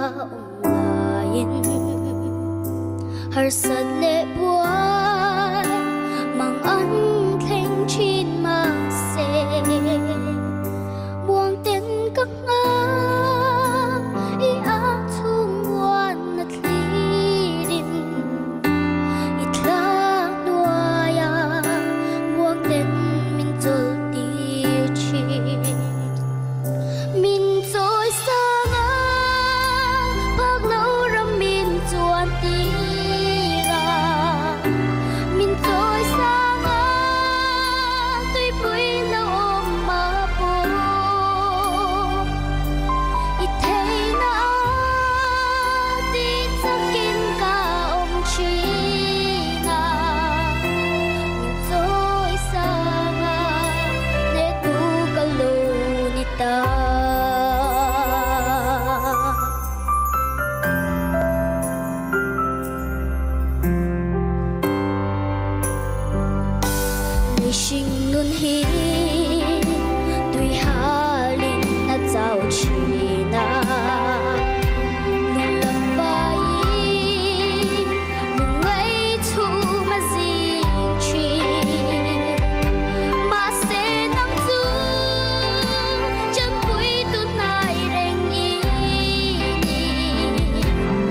Om lain harsat le buai mang an thleng thin ma se buang ten ka nga i a chung wan na thlirin i thla nuaya buang ten min chol ti chi min trôi xa ngã bác lâu ram min chuan ti ra min trôi xa ngã tuy bụi lâu ôm mà bố ít thấy na ti chakin ka om chi na min trôi xa ngã để tu ka lo ni ta. Sinh nun hi tuy halin na chau chi na lung lam vai lung ngai thu ma zing chi ma se nang chu chân pui tu nai reng i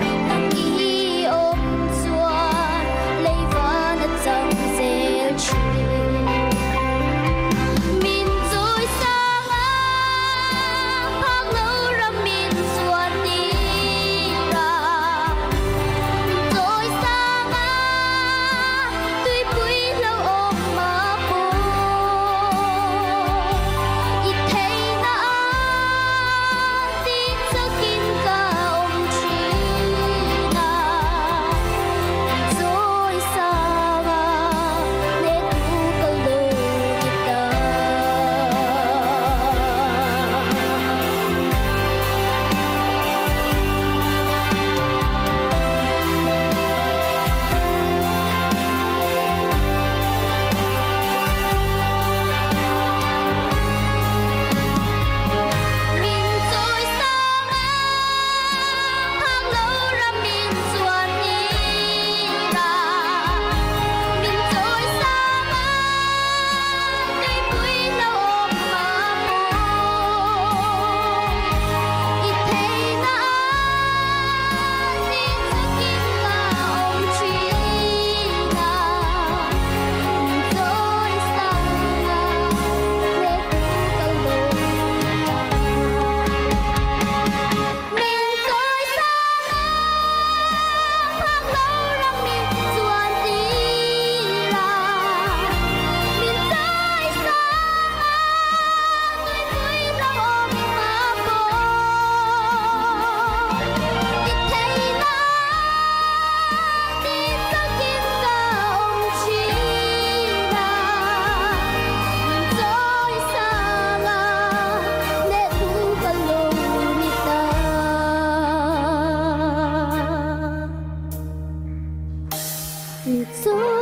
ni nang i om chuan lấy va na chang zel chi. Min trôi xa ngã phác lâu ram min chuan ti ra min trôi xa ngã tuy bụi lâu ôm mà bố ít thấy na tin chakin ka om chi na min trôi xa ngã để tu ka lo ni ta. Min trôi xa ngã phác lâu ram min chuan ti ra min trôi xa ngã tuy bụi lâu ôm mà bố ít thấy na tin chakin ka om chi na min trôi xa ngã để tu ka lo ni ta. Min trôi xa ngã phác lâu ram min chuan ti ra min trôi xa ngã tuy bụi lâu ôm mà bố ít thấy na tin chakin ka om chi na min trôi xa ngã để tu ka lo ni ta. Min trôi